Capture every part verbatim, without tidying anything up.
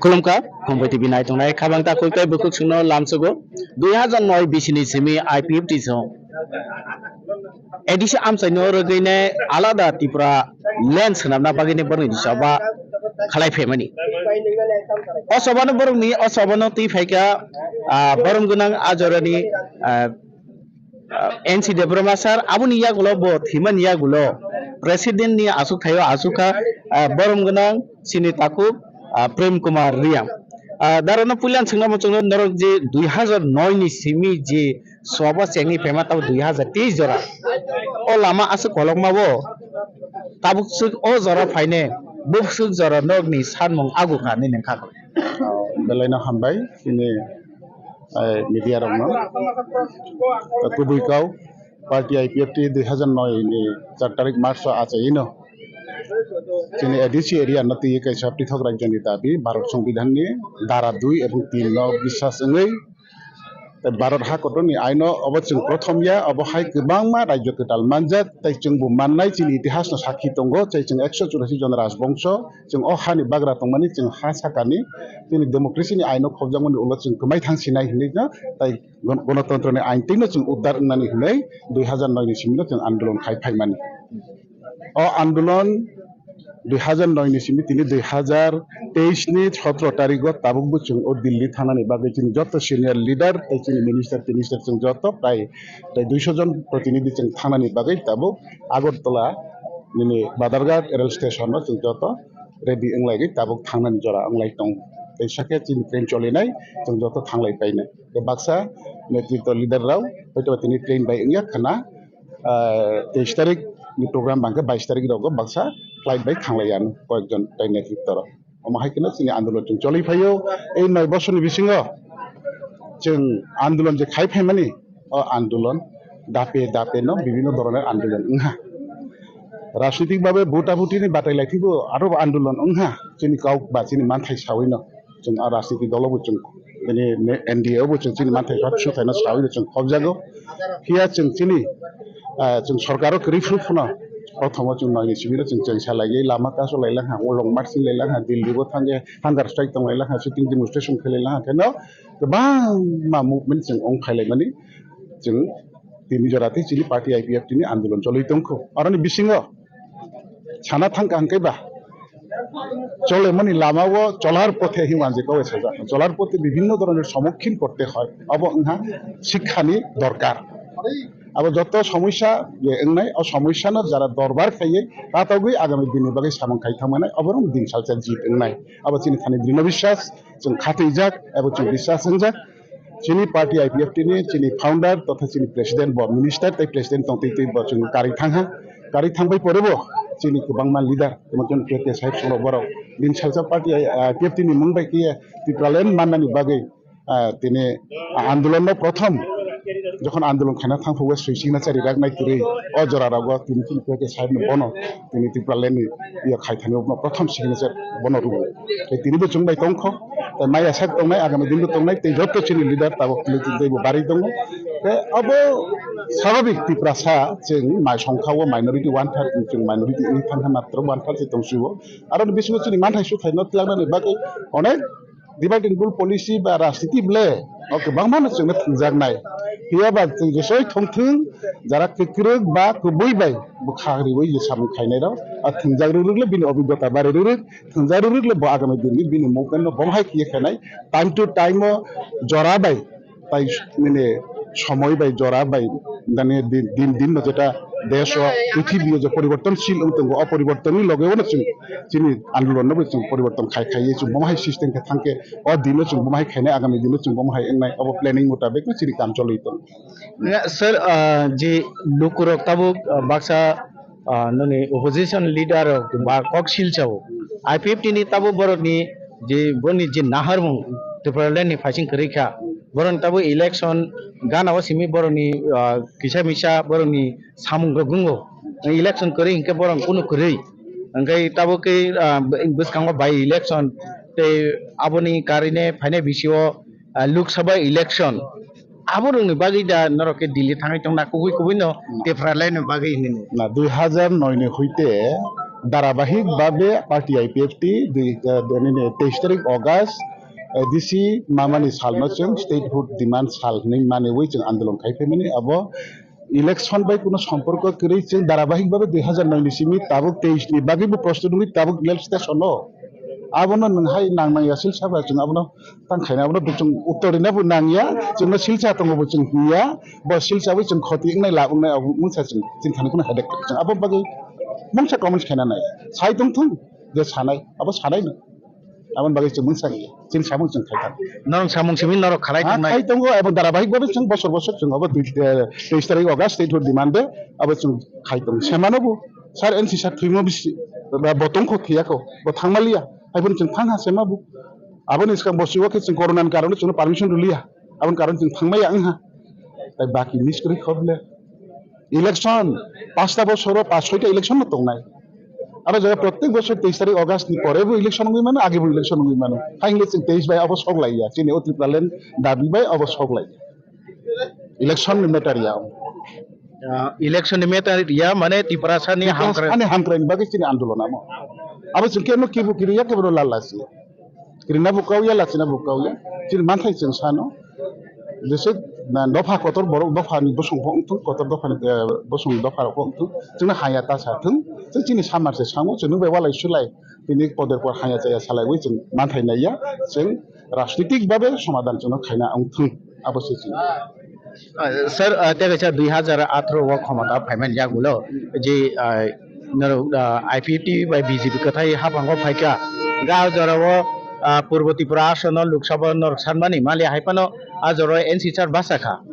Khulumkha, Khumbai T V naitongnai khabang ta khuikai bukhuk sungno lamsugo. Dui hazar noi bisini simi I P F T song A D C amchaino rwgwinai alada Tripura land swnamna bagwini borokni soba khalai phaimani. O sobano borokni, o sobano twi phaikha, ah, borom gwnang ajorani, ah, ah, N C Debbarma sir, aboni yagulo bo thwimani yagulo president ni aswk thaio aswk kha, ah, borom gwnang chini takhuk, ah, Prem Kumar Reang. Ah, darono puila ang swngna muchungo norok je dui hazar noi ni simi je soba chengni phaima tabo dui hazar teis jora. O lama aswk kolokma bo tabuk swk o jora phaine bubswk jora nokni sanmung agu kha hinwi nangkha. Ah, belai no hambai chini, eh, media rokno. Kubui kau party I P F T dui hazar noi ni char tarik March o achaino chini A D C area no twi kaisa prithok rajyoni dabi Bharat Songbidan ni dara dui ebong tin no biswas wngwi tei Bharat ha kotor ni aino obo chwng prothom ya, obo hai kwbangma rajyo kwtal manjak tei chwng bo mannai chini itihas no sakhi tongo tei chwng ekso churasi jon rajbongso chwng o hani bagra tongmani chwng ha sakani chini democracy ni aino khobjakmani ulo chwng kwmai thang sinai hinwi no tei gon-, gonotontro ni ain twi no chwng uddar wngnani hinwi dui hazar noi ni simi no chwng andolon khai phaimani. O andolon dui hazar noi ni simi tini dui hazar teis ni sotro tarigo tabuk bo chwng o Delhi thangnani bagwi chini joto senior leader tei chini minister, minister chwng joto prai, prai duiso jon protinidhi chwng thangnani bagwi tabuk Agartala nini Badarghat rail station o chwng joto ready wnglaigwi tabuk thangnani jora wnglai tongo. Tei sakhe chini train cholinai chwng joto thanglai painai. Tei baksa netritwa leader rok hoito tini train bai wngya khwna, ah, teis tarik ni program bangkhe bais tarik rogo baksa flight bai thanglai ano koyekjon tei netritwa rok. Omo hai kheno chini andolon chwng choli phaio. Ei noi bosorni bisingo chwng andolon je khai phaimani, o andolon dape dape no bibhinno doroner andolon wngha. Rajnitik babe buta butini batai lai thibo aro andolon wngha. Chini kok ba chini manthai sawi no chwng a rajniti dolo bo chwng bini ne-, N D A o bo chwng chini manthai sothaino sawi no chwng khobjago. Phiya chwng chini, ah, chwng sorkaro kwrwi phuru phano prothomo chwng noini sibiro chwng chengsa laigwi lama kaso lailang ha, long marching lailang ha, Delhi bo thangwi hunger strike tong lailang ha, sitting demonstration khlai lailang ha, kheno kwbangma movement chwng ong khai laimani chwng tini jora tei chini party I P F T ni andolon choli tongkho. Aroni bisingo sana thangkha hwnkhe ba cholemani lama o cholar pothe hinwi manjak kok sajak. Cholar pothe bibhinno dhoronor somukhino korte hoi. Abo wngha sikhani dorkar. Abo joto somosya je wngnai, o somosya no jara dorbar khaiwi tatogwi agami dinni bagwi samung khai thangmanai, oborok din salsa jit wngnai. Abo chini thani drino biswas, chwng khatwijak, abo chwng biswas wngjak. Chini party I P F T ni chini founder totha chini president bo minister tei president tong twi twi bo chwng karwi thangha. Karwi thangbai pore bo chini kwbangma leader, jemon chwng K K sahib solo borok. Din salsa party I P F T ni mung bai khe Tipraland mannani bagwi, ah, tini andolon no prothom jokhon andolon khaina thang phuru swi signature rak nai kwrwi o jora rogo tini chini K K sahib no bono tini Tipraland ni yo khai thani bono prothom signature bono rwo. Tei tini bo chwng bai tongkho. Tei maya sak tongnai, agami din bo tongnai, tei joto chini leader tabok tini tei bo barwi tongo. Tei abo swabhabik Tiprasa chwng mai songkha o minority one third, chwng minority wngwi thangkha matro one third se tongsiwo. Aro ni bisingo chini manthai suthai no twlangna ni bagwi onek divide and rule policy ba rajniti ble o kwbangma no chwngno thwngjaknai. Phiya ba chwng jesoi thongthwng jara kwkrwk ba kubui bai bwkha riwi je samung khainai rok a thwngjak rwrwk le bini obhiggota bari rwrwk. Thwngjak rwrwk le bo agami din di bini movement no bomo hai khiye khenai time to time o jora bai tai nini somoi bai jora bai nani din, din, din no jeta desh o prithibi o je poriborton sil wng tongo o poriborton ni loge o no chwng chini andolon no bo chwng poriborton khai khai ye chwng bomo hai system khe thang khe o din no chwng bomo hai khainai agami din no chwng bomo hai wngnai obo planning mutabik no chini kam choli tongo. Sir, ah, je lukurok tabuk, ah, baksa ah, nini opposition leader rok ba kok silsa o. I P F T ni tabuk borok ni je borok ni je naharmung Tipraland ni phaising kwrwi kha. Borok ni tabuk election gana o simi borok ni, ah, kisa misa borok ni samung rok wngo. Election kwrwi hinkhe borok kunu kwrwi. Hwnkhe tabuk khe, ah, bwskango by election tei aboni karine phainai bisio, ah, Lok Sabha election. Aborokni bagwi da norok khe Delhi thangwi tongna kubui kubui no Tipraland ni bagwi hinwi. Na dui hazar noi ni hoite Dharabahik babe party I P F T dui, eh, nini teis tarik August, eh, A D C mamani salno chwng statehood demand sal hwnwi maniwi chwng andolon khai phaimani. Abo election bai kuno somporko kwrwi chwng dharabahik babe dui hazar noi ni simi tabuk teis ni bagwi bo prosto nungwi tabuk rail station o. Abono nwng hai nang nang ya silsa ba chwng abono tang khaina abono bo chwng uttor rina bo nang ya, chwngno silsa tongo bo chwng hwn ya, bo silsa bai chwng khoti wngnai lab wngnai abo mungsa chwng chini thani kheno hai dek chwng abo bagwi mungsa comments khaina nai sai tong thung je sanai abo sanai no. Aboni bagwi chwng mungsa chini samung chwng khai thang. Norok samung simi norok khalai Ha, tongnai. Khai tongo, abo dharabahik babe chwng bosor bosor chwng abo twi, eh, teis tarik August statehood demand de abo chwng khai tongo. Semano bo sir N C sir thwimo bisi ba bo tongkho thwiyakho, bo thangmaliya. Hai phano chwng thang ha sema bo. Aboni swkang bo siwo khe chwng corona ni karone chwngno permission rwliya. Aboni karone chwng thangmaya wngha. Tai baki miss kwrwi kho bole. Election, pasta bosoro pas soita election no tongnai. Aro jaga prottek bosor teis tarik August ni pore bo election wngwi mano, age bo election wngwi mano. Hai hwnle chwng teis bai abo sok laiya. Chini o Tripura land dabi bai abo sok laiya. Election ni matter ya. Ah, election ni matter ya, mane Tiprasa ni Tiprasa hamkrai. Ni hamkrai ni bagwi chini andolon amo. Abo chwng khe no kibu kiri ya kebo lal lasi. Kirina bo kau ya, lachina bo kau ya. Chini manthai chwng sano. Jese na dopha kotor borok dopha ni bosong bo wngthung, kotor dopha ni, eh, bosong dopha rok bo wngthung. Chwngno haya ta sa thung. Chwng chini samar se sango, chwng nung bai walai sulai. Tini koder por haya chaya salai wi chwng manthai nai ya. Chwng rajnitik babe somadan chwngno khaina wngthung. Abo se chini. Ah, sir, ah, tei kaisa dui hazar atharo o khomota phaimani yagulo je, ah, norok, ah, I P F T bai B J P kwthai haphango phaikha. Ga jorao, ah, Purbo Tripura asono Lok Sabha norok sanmani mali hai phano a jorao N C sir basa kha.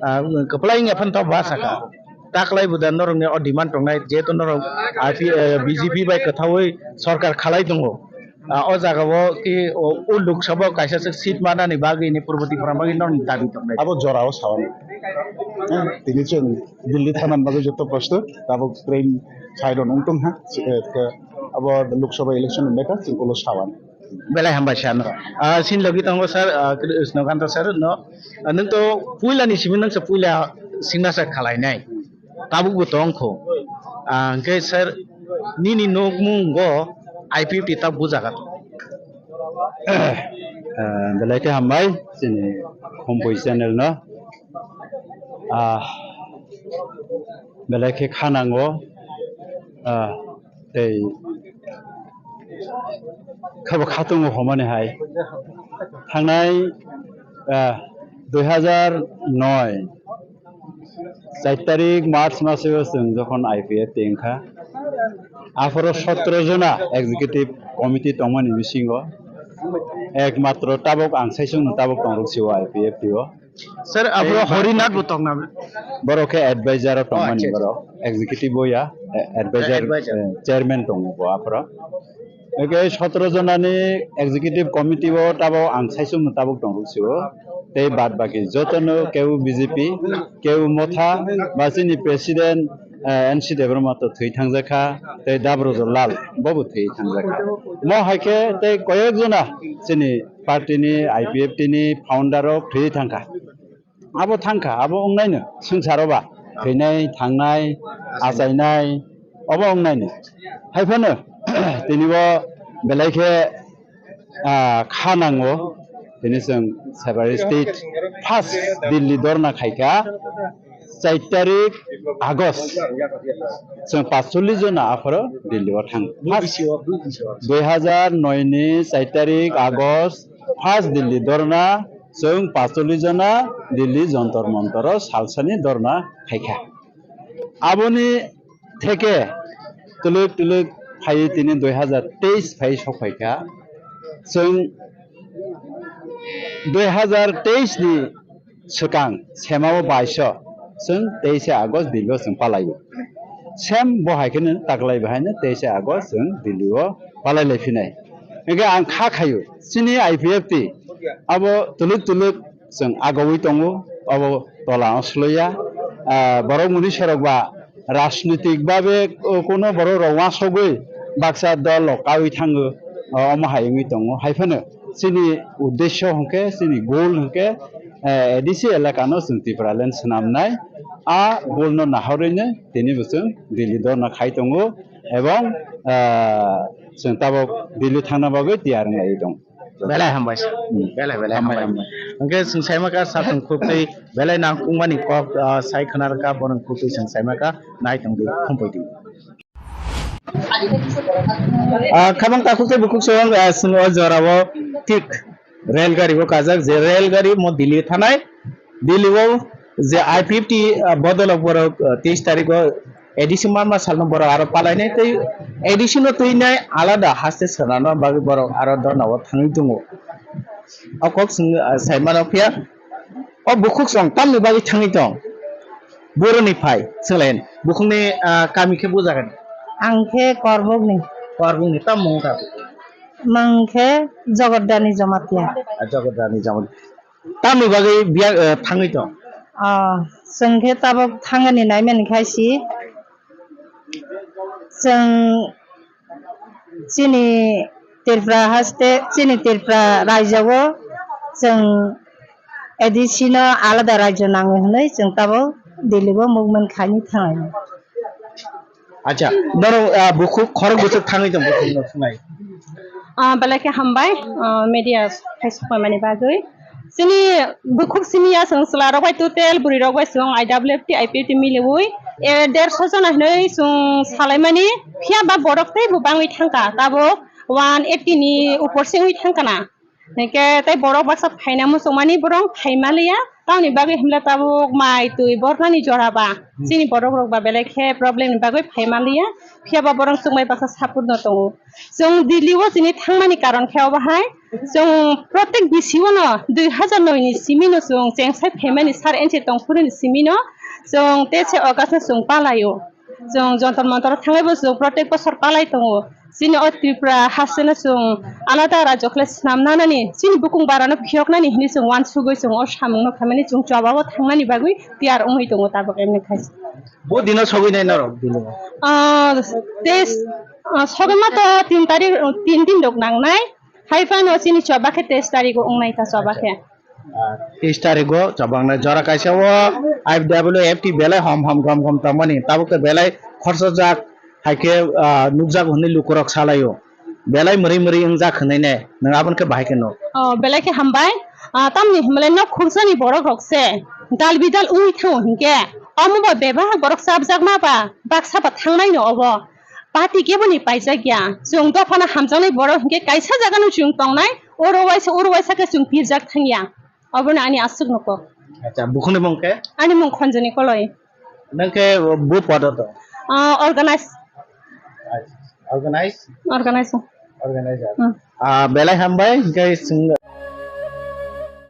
Ah, kwplai wngya phano tok basa kha. Taklai buda norokni o demand tongnai jehetu norok I P, eh, B J P bai kwthaui sorkar khalai tongo. Ah, o jaga o ki o, o Lok Sabha o kaisa se seat manani bagwi ni Purbo Tripura bagwi norokni dabi tongnai. Abo jora o sawan. Eh, tini chwng Delhi thanani bagwi joto prosto tabuk train side o nung tong ha. Eh, ke abo Lok Sabha election ni matter chwng ulo sawan. Belai hambai sir no. Ah, sin logi tongo sir, ah, Krishnakanta sir no. Ah, nwng to puila ni simi nwng se puila signature khalai nai. Tabuk bo tong kho. Ah, hwnkhe sir, nini nukmungo I P F T ta bujaga. Ah, belai khe hambai chini Khumpui channel no. Ah, belai khe khanango. Ah, tei khabo khatungo homani hai. Thangnai, ah, dui hazar noi, char tarik March maseo chwng jokhon I P F T wngkha, aphoro sotro jona executive committee tongmani bisingo ekmatro tabok ang saichung tabok tongrok sio I P F T o. Sir, aphoro Horinath bo tongna? Borok khe advisor o tongmani, acha, acha, borok executive o ya, eh, advisor, advisor, eh, chairman tongo bo aphoro. Eke sotro jonani executive committee o tabok ang saichung no tabok tongrok sio. Tei bad baki jotono keu B J P, keu Motha, ba chini president, eh, N C Debbarma to thwi thangjak kha, tei Dabrojor Lal bo bo thwi thangjak kha. Mo hai khe tei koyek jona chini party ni I P F T ni founder rok thwi thang kha. Abo thang kha, abo wngnaino swngcharo ba thwinai, thangnai, achainai, obo wngnaino. Hai phano tini bo belai khe, ah, kha nango. Tini chwng separate state first Delhi dhorna khai kha char tarik August. Chwng paanchchollish jona aphoro Delhi o thang. First dui hazar noi ni char tarik August first Delhi dhorna chwng paanchchollish jona Delhi Jantar Mantar o salsani dhorna khai kha. Aboni theke twlwk twlwk phaiwi tini dui hazar teis phai sok phai kha. Chwng dui hazar teis ni swkang sema o baiso chwng teise August Delhi o chwng palaio. Same bo hai kheno taklai bahaino teise August chwng Delhi o palai lai phinai. Hingke ang kha khaio chini I P F T abo twlwk twlwk chwng agaui tongo, abo tola o sloiya. Ah, borok muni sorok ba rajnitik babe, o, kono borok rok wasogwi baksa dol rok kaui thango, o, omo hai wngwi tongo. Hai phano chini uddesyo hwnkhe, chini goal hwnkhe, eh, A D C elaka no chwng Tipraland swnamnai. A goal no nahorwi no tini bo chwng Delhi dhorna khai tongo, ebong Ah, chwng tabok Delhi thangna bagwi tiyar wngwi tong. Belai hambai. Hmm. Belai, belai hambai, hambai. Hambai. Hwnkhe chwng saimaka sa chwng khuktwi belai nangkukmani kok, ah, sai khna rwkha, bono khuktwi chwng saimaka, nai tongdi, khumpui di. Ah, khabang takhuk tei bukhuk song, ah, chwng o jorao thik rail gari bo kajak, je rail gari mo Delhi thanai, Delhi o je I P F T, ah, bodolok borok, ah, teis tarikh o A D C mama salno borok aro palainai tei A D C no twinai alada haste swnamna bagwi borok aro dorna o thangwi tongo. O kok chwng, ah, sai mano phiya o bukhuk song tamni bagwi thangwi tong? Boroni phai, swnglayan. Bukhukni, ah, kami khe bujagani? Ang khe Korbukni. Korbukni, tamo wngkha? Mang khe Jogordani Jamatia. Ah, Jogordani Jamatia. Tamni bagwi biya, ah, thangwi tong? Ah, chwng khe tabok thangani naimani khai si. Chwng chini Tripura haste, chini Tripura rajyo o chwng A D C no alada rajyo nango hwnwi chwng tabok Delhi o movement khaini thangai. Acha, norok, ah, bukhuk khorok buchuk thangwi tong bukhuk no thunai. Ah, belai khe hambai, ah, media khai sukmani bagwi. Chini bukhuk simi ya chwng chwla rok bai total bwrwi rok bai chwng I W F T, I P F T miliwi, eh, derso jona hinwi chwng salaimani, phiya ba borok tei bo bangwi thangkha, tabok one eighty ni upor se wngwi thangkha na. Hinkhe tei borok baksa phaina muchungmani borok phaima liya, tamoni bagwi himle tabuk mai twi bornani jora ba, chini borok rok ba belai khe problem ni bagwi phaima liya, phiya ba borok chwngbai baksa support no tongo. Chwng Delhi o chini thangmani karon khe obo hai, chwng protek bisi o no dui hazar noi ni simi no chwng chengsai phaimani sar enche tongphuru ni simi no chwng teis se August no chwng palai o. Chwng Jantar Mantar o thangwi bo chwng protek bosor palai tongo. Chini o Tripura haste no chwng alada rajyo khlai swnam nanani, chini bukung bara no phiyok nani hinwi chwng uansugwi chwng o samung no khaimani chwng choba o thangnani bagwi tiyar wngwi tongo tabuk M N A khai. Bo dino sogwi nai norok Delhi o? Ah, teis, ah, sogwi ma to tin tarik, tin din rok nangnai. Hai phano chini choba khe teis tarik o wngnai ta choba khe. Ah, teis tarik o chobangna jora kaisa o I W F T belai hom hom gom gom tongmani, tabuk khe belai khorsojak, hai khe, ah, nukjak hwnwi lukurok salaio. Belai mwrwi mwrwi wngjak hwnwi ne, nwng aboni khe bahai khe nuk? Oh, belai khe hambai. Ah, tamni hwnmale nok khungsani borok rok se dal bidal wngwi thango hinkhe, omo ba bebak borok chapjak ma ba baksa ba thangnai no obo. Party kebo ni paijak ya. Chwng dophano hamjaknai borok hinkhe kaisa jaga no chwng tongnai, oro waisa, oro waisa khe chwng pirjak thang ya. Obono ani aswk nuko. Acha, bukhukni mung khe? Ani mung Khonjoni Koloi. Nang khe bu podo to? Ah, organize. Organize? Organize. Organizer. Hmm. Ah, belai hambai, hinkhe chwng